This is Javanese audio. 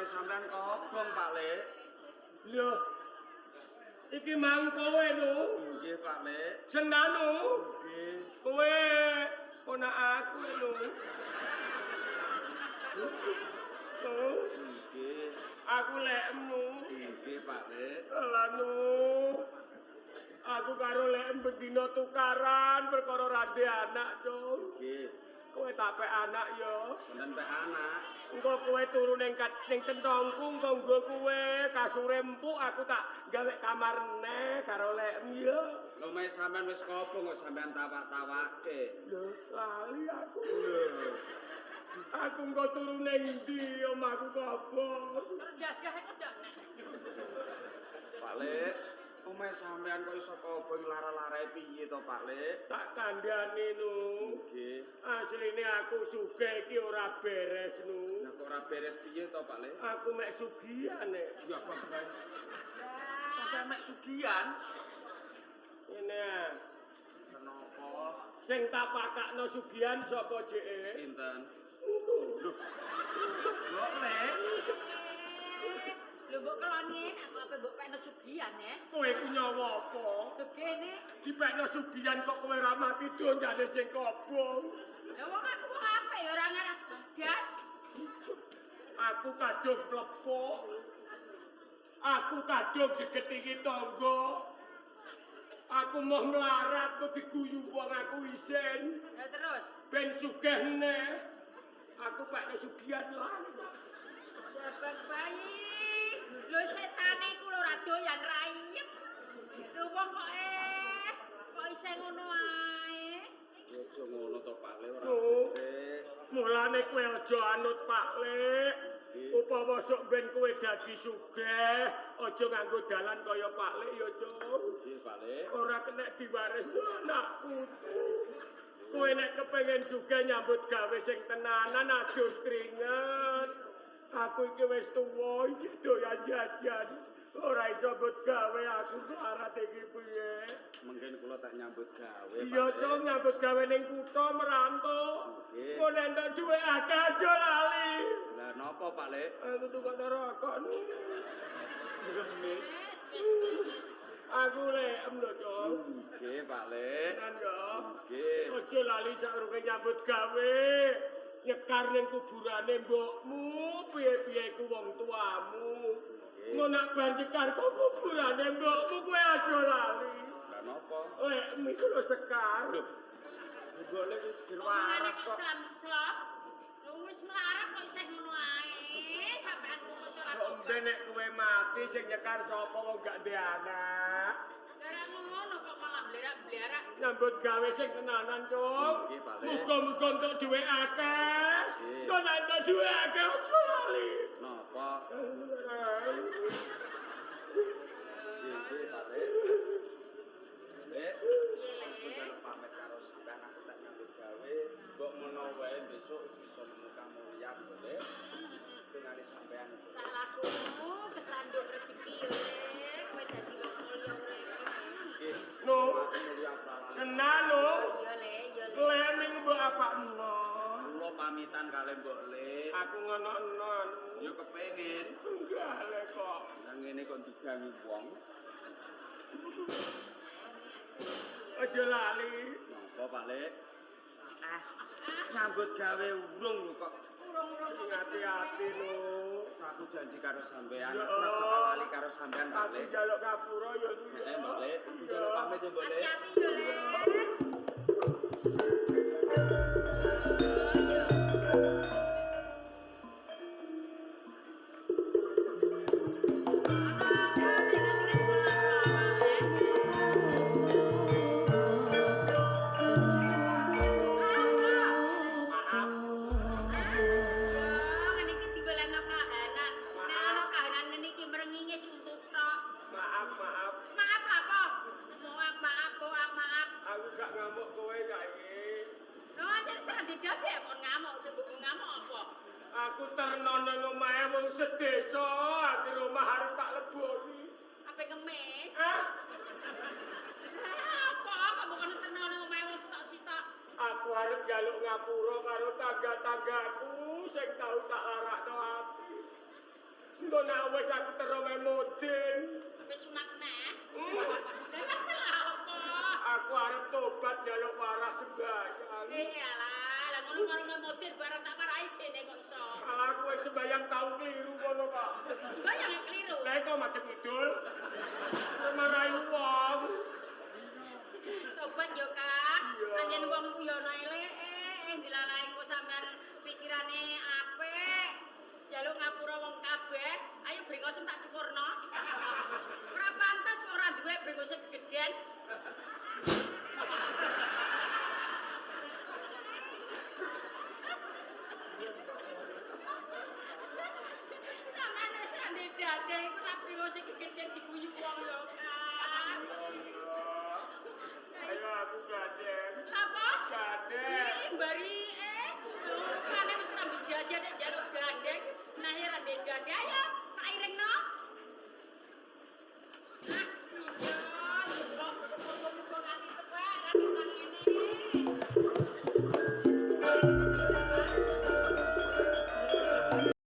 Omahe sampean kobong, Pak Lek. Lho. Iki mang kowe lho. Nggih, Pak Lek. Senanu. Nggih. Kowe ponak aku lho. Nggih. Aku lekmu. Nggih, Pak Lek. Lanu. Aku karo lekem bendina tukaran perkara rande anak, Cung. Nggih. Kowe tak pek anak ya. Wonten pek anak. Engko kowe turu ning ning centongku, engko nggo kowe kasure empuk, aku tak gawe kamar neh karo lekem ya. Lho omahe sampean wis kobong kok sampean tawak-tawake. Lho, lali aku. Aku engko turu ning ndi omahku kobong. Dadah iku ndak nek. Pak Lek, omahe sampean kok iso kobong lara-larae piye to, Pak Lek? Tak kandhane nu. Nggih. Asline aku sugih iki ora beres nu. Lah kok ora beres piye to, Pak Lek? Aku mek sugihan nek. Juga apa Sampean mek sugihan? Ngene. Kenapa? Sing tak pakakno sugihan sapa jeke? Sinten? Lho. Mbok Lek. Lho mbok keloni aku ape mbok pekno sugihan eh. Kowe ku nyawa apa? Lho kene. Dipekno sugihan kok kowe ora mati donyane sing kobong. Lha wong aku wong apik ya ora ngarah das. Aku kadung plepuk. Aku kadung digetingi tangga. Aku mau melarat kok diguyu wong aku isin. Lah terus Ben sugih neh. Aku pekno sugihan lah. Jabang bayi. Lho setane iku lho ora doyan rayep. Lho wong kok kok isih ngono ae. Aja ngono to, Pak Lek, ora becik. Mulane kowe aja anut Pak Lek. Upama sok ben kowe dadi sugih, aja nganggo dalan kaya Pak Lek ya, Cung. Nggih, Pak Lek. Ora kena diwaris anak putu. Kowe nek kepengin sugih nyambut gawe sing tenanan adus kringet. Aku iki wis tuwa, iki doyan jajan. Ora iso mbut gawe aku melarat iki piye. Mungkin kula tak nyambut gawe, Pak. Iya, Cung, nyambut gawe ning kutha merantau. Nggih. Kok nek entuk dhuwit akeh aja lali. Lah napa, Pak Lek? Aku tukokno rokok. Ngemis. Wis wis wis. Aku lekem lho, Cung. Nggih, Pak Lek. Tenan ya. Nggih. Aja lali sakrunge nyambut gawe. Nyekar ning kuburane mbokmu, piye-piye iku wong tuamu. Engko nak bar nyekar kok kuburane mbokmu kowe aja lali. Lah napa? Lekem iku lho sekar. Lho. Mbok Lek wis Omongane waras kok kok. slam-slop. Lho wis melarat kok isih ngono ae. Sampean kok iso ora Sok mben nek kowe mati sing nyekar sapa wong gak ndek anak. Ora ngono kok malah blerak-blerak. Nyambut gawe sing tenanan, Cung. Nggih, Pak Lek. Muga-muga entuk dhuwit akeh. Nggih. Kok nek entuk dhuwit akeh aja lali. Napa? Nggih, nggih, Pak Lek. Lek, Piye, aku Le? njaluk pamit karo sampean aku tak nyambut gawe. Mbok menawa wae besok bisa nemu kamulyan, Lek. Dungane sampean. Salahku kesandung rezeki yo, Le. Kowe dadi wong mulya urip. Nggih. No. Mulya pralane. Tenan lho. Iya, Le, iya, Le. Leming mbok apakno. Kula pamitan kali Mbok Lek. Aku ngono-ngono. Ya kepengin. Tunggale kok. Lah ngene kok digangi wong. Aja lali. Napa, Pak Lek? Ah, nyambut gawe urung lho kok. Urung-urung kok wis Hati-hati lho. Aku janji karo sampean, Ya. aku ora bakal lali karo sampean, Pak Aku Lek. njaluk ngapura ya. Mbok Lek, aku njaluk pamit ya, Mbok Lek. Hati-hati yo, Le. Maaf. Maaf, maaf. Maaf apa? Maaf, maaf, maaf, maaf. Aku gak ngamuk kowe saiki. Lho anjen serang didadek kon ngamuk, sing mbok ngamuk apa? Aku terno nang omahe wong sedesa, akhir omah arep tak leboni. Ape ngemis? Ah, Apa kamu kon terno nang omahe wong sitok-sitok? aku arep njaluk ngapura karo tangga-tanggaku sing tau tak larakno ati. Engko nek wis aku terome mudin. Wis sunat neh. Lah lha apa? Aku arep tobat njaluk waras sembahyang. Alah, lah ngono karo mudin bareng tak warai dene kok iso. Alah aku wis sembahyang tau keliru ngono kok. Sembahyang keliru. Lah kok macem ngidul. Marai wong. Tobat yo, Kak. Anjen wong iku yo ana eleke, dilalae engko sampean pikirane apik. Njaluk ngapura wong kabeh, ayo brengosem tak cukurno. Ora pantes ora duwe brengose gedhen. Sampeyan wis ra ndek dade iku tak brengose gedhen diguyu wong yo, Kak. Ayo aku gandeng. Lha apa? Gandeng. Iki mbari rupane wis rambut jajan nek njaluk gandeng, nah ya ra ndek dade. Ayo tak iringno. Ah, iya, kok muga-muga nganti tepek ra ketang ngene.